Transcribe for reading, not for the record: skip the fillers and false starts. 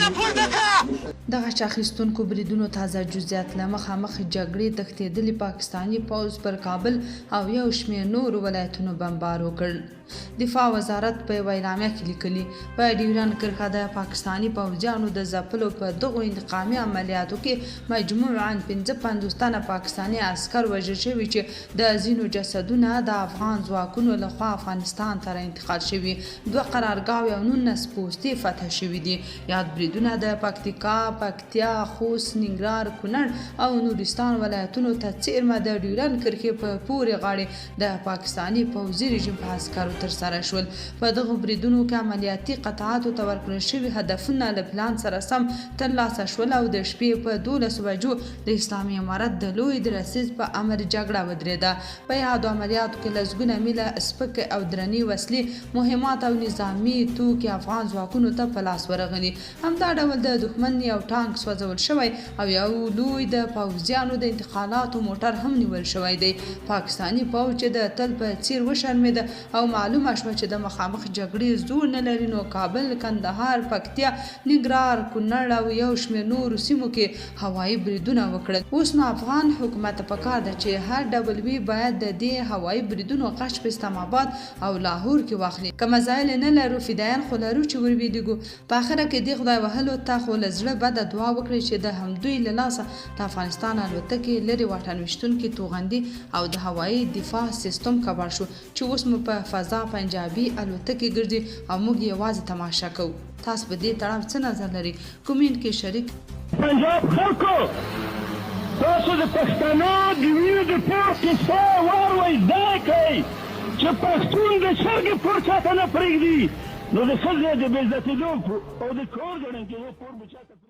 نه پورته کړه. د غچ اخیستونکو بریدونو تازه جزیات له مخامخ جګړې تښتېدلي پاکستاني پوځ پر کابل او یو شمېر نورو ولایتونو بمبار وکړ. دفاع وزارت په یوه اعلامیه کې لیکلي، په ډیورنډ کرښه د پاکستاني پوځیانو د ځپلو په دغو انتقامي عملیاتو کې مجموعاً 55 تنه پاکستاني عسکر وژل شوي چې د ځینو جسدونه د افغان ځواکونو له خوا افغانستان ته را انتقال شوي، دوه قرارګاوې او 19 پوستې فتح شوې دي. یاد بریدونه د پکتیکا، پکتیا، خوست، ننګرهار، کونړ او نورستان ولایتونو ته څېرمه د ډیورنډ کرښې په پورې غاړې د پاکستاني پوځي رژیم په عسکرو ترسره شول. په دغو بریدونو کې عملیاتي قطعاتو ته ورکړل شوي هدفونه له پلان سره سم ترلاسه شول او د شپې په 12 بجو د اسلامي امارت د لوی درستیز په امر جګړه ودرېده. په یادو عملیاتو کې لسګونه میله سپکې او درنې وسلې، مهمات او نظامي توکي افغان ځواکونو ته په لاس ورغلي. همدا ډول د دښمن یو ټانک سوځول شوی او یو لوی د پوځیانو د انتقالاتو موټر هم نیول شوی دی. پاکستاني پوځ چې د تل په څیر وشرمېده او معلومه شوه چې د مخامخ جګړې زور نه لري، نو کابل، کندهار، پکتیا، ننګرهار، کونړ او یو شمېر نورو سیمو کې هوایي بریدونه وکړل. اوس نو افغان حکومت ته پکار ده چې هر ډول وي باید د دې هوایي بریدونو غچ په اسلام آباد او لاهور کې واخلي. که مزایل نه لرو، فدایان خو لرو چې ور ویې. په اخره کې دې خدای وهلو ته خو له زړه بده دعا وکړئ چې د همدوی له لاسه د افغانستان الوتکې، لرې واټن ویشتونکي توغندي او د هوایي دفاع سیستم کباړ شو چې اوس مو په فضا پنجابي الوتکې ګرځي او موږ یې یوازې تماشه کوو. تاسو په دې تړاو څه نظر لرئ؟ کومنټ کې شریک. پنجاب خلکو تاسو د پښتنو د وینو د پور قصه واروئ، دا کړئ چې پښتون د چرګې پور چاته نه پرېږدي، نو د ښځې د بې عزتېدو او د کور د ړنګېدو پور به چاته پرېږدي؟